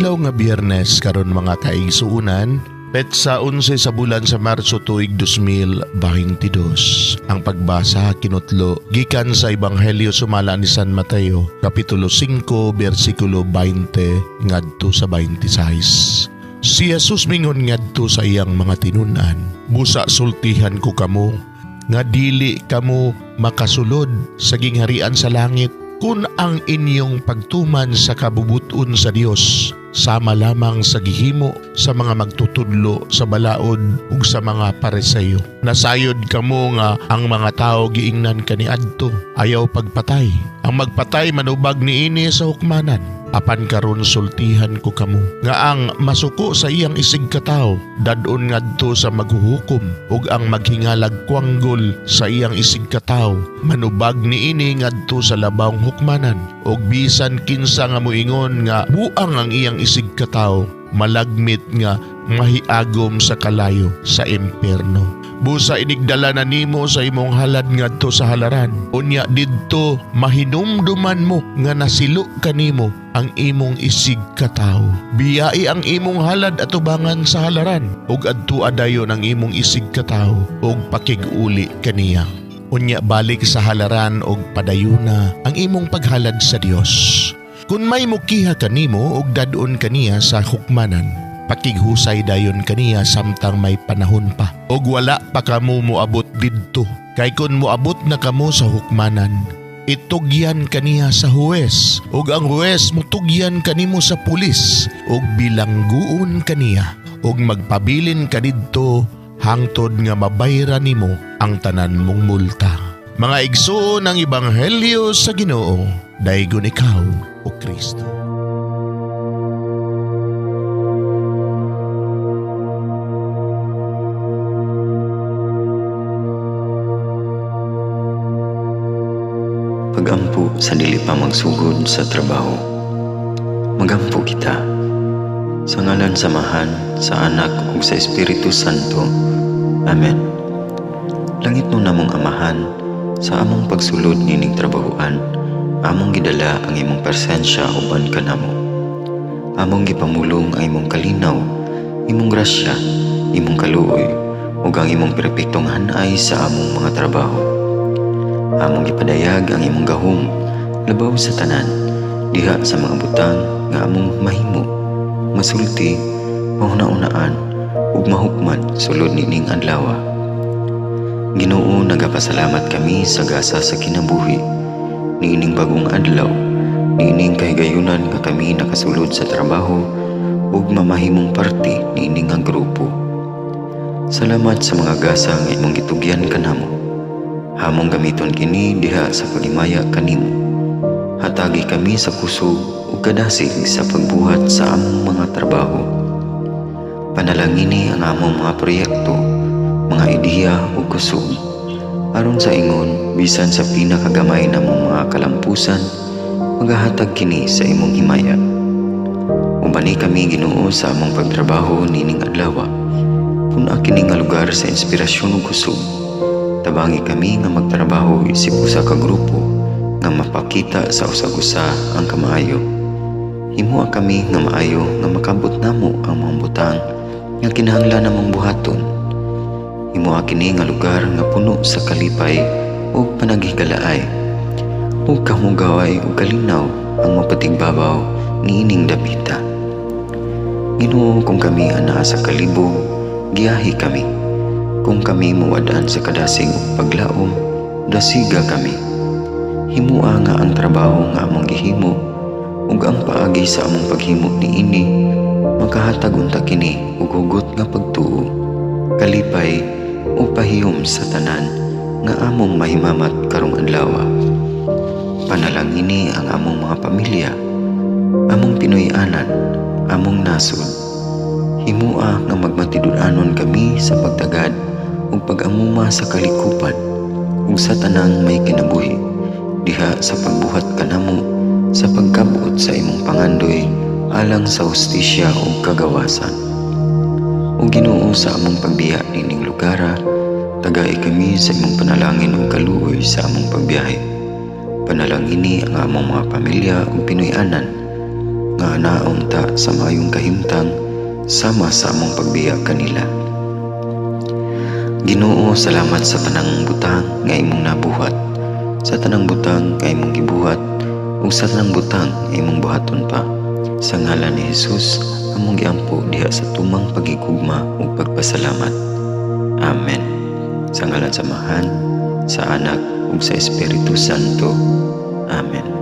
Adlaw nga Biyernes karon, mga kaigsuunan, petsa 11 sa bulan sa Marso, tuig 2022. Ang pagbasa kinutlo gikan sa Ebanghelyo sumala ni San Mateo, kapitulo 5, bersikulo 20 ngadto sa 26. Si Jesus mingon ngadto sa iyang mga tinun-an, "Busa sultihan ko kamo nga dili kamo makasulod sa gingharian sa langit kung ang inyong pagtuman sa kabubuton sa Dios sama lamang sa gihimo sa mga magtutudlo sa balaod ug sa mga Pariseo. Nasayod kamo nga ang mga tao giingnan kaniadto, 'Ayaw pagpatay. Ang magpatay manubag niini sa hukmanan. Apan karon sultihan ko kamo nga ang masuko sa iyang isigkatawo dad-on ngadto sa maghuhukom, ug ang maghingalag kwanggol sa iyang isigkatawo manubag niini ngadto sa labawng hukmanan, ug bisan kinsa nga moingon nga buang ang iyang isigkatawo malagmit nga mahiagom sa kalayo sa impierno. Busa inigdala na nimo sa imong halad ngadto sa halaran, unya didto mahinumduman mo nga nasilo kanimo ang imong isig katawo. Biyai ang imong halad atubangan sa halaran ug adtua dayon ang imong isig katawo ug pakig-uli kaniya. Unya balik sa halaran ug padayuna ang imong paghalad sa Dios. Kung may mukiha kanimo ug dad-on kaniya sa hukmanan, pakighusay dayon kaniya samtang may panahon pa ug wala pa kamo moabot didto. Kay kun moabot na kamo sa hukmanan, itugyan kaniya sa huwes, ug ang huwes mutugyan kanimo sa pulis ug bilangguon kaniya, ug magpabilin ka didto hangtod nga mabayra nimo ang tanan mong multa." Mga igsoon, ang ebanghelyo sa Ginoo. Daygon ikaw, o Kristo. Pagampo sa dili pa magsugod sa trabaho. Magampo kita. Sa ngalan sa Amahan, sa Anak ug sa Espiritu Santo. Amen. Langitnon namong Amahan, sa among pagsulod nining trabahoan, among gidala ang imong presensya uban kanamo. Among gipamulong ang imong kalinaw, imong grasya, imong kaluoy, ug ang imong perpektong hanay sa among mga trabaho. Among gipadayag ang imong gahom labaw sa tanan diha sa mga butang nga among mahimo, masulti, mahuna-unaan ug mahukman sulod nining adlaw. Ginoo, nagapasalamat kami sa gasa sa kinabuhi niining bagong adlaw, niining kahigayunan nga kami nakasulod sa trabaho ug mamahimong parte niini nga grupo. Salamat sa mga gasa nga imong gitugyan kanamo. Among gamiton kini diha sa paghimaya kanimo. Hatagi kami sa kusog ug kadasig sa pagbuhat sa among mga trabaho. Panalangini ang among mga proyekto, mga ideya ug kusog. Aron sa ingon, bisan sa pinakagamay namong mga kalampusan, magahatag kini sa imong himaya. Ubani kami, Ginoo, sa among pagtrabaho nining adlaw. Pun-a kini nga lugar sa inspirasyon ug kusog. Tabangi kami nga magtrabaho isip usa ka grupo nga mapakita sa usag-usa ang kamaayo. Himoa kami nga maayo nga makabot namo ang mga butang nga kinahanglan namong buhaton. Himoa kini nga lugar nga puno sa kalipay ug panaghigalaay. Ug kahugaway ug kalinaw ang mapatigbabaw niining dapita. Ginoo, kung kami anaa sa kalibog, giyahi kami. Kung kami muwad-an sa kadasig ug paglaom, dasiga kami. Himoa nga ang trabaho nga among gihimo ug ang paagi sa among paghimo niini makahatag unta kini og hugot nga pagtuo, kalipay ug pahiyom sa tanan nga among mahimamat karong adlaw. Panalangini ang among mga pamilya, among Pinoy-anan, among nasod. Himoa nga magmatinud-anon kami sa pagtagad ug pag-amuma sa kalikupan ug sa tanang may kinabuhi diha sa pagbuhat kanamo sa pagkabot sa imong pangandoy alang sa hustisya ug kagawasan. O Ginoo, sa among pagbiya nining lugara, tagai kami sa imong panalangin ug kaluoy sa among pagbiyahe. Panalangini ang among mga pamilya ug Pinoy-anan. Nga anaon ta sa maayong kahimtang sama sa among pagbiya kanila. Ginoo, salamat sa tanang butang nga imong nabuhat, sa tanang butang nga imong gibuhat, ug sa tanang butang nga imong buhaton pa. Sa ngalan ni Jesus, among giampo diha sa tumang pagigugma ug pagpasalamat. Amen. Sa ngalan sa Amahan, sa Anak ug sa Espiritu Santo. Amen.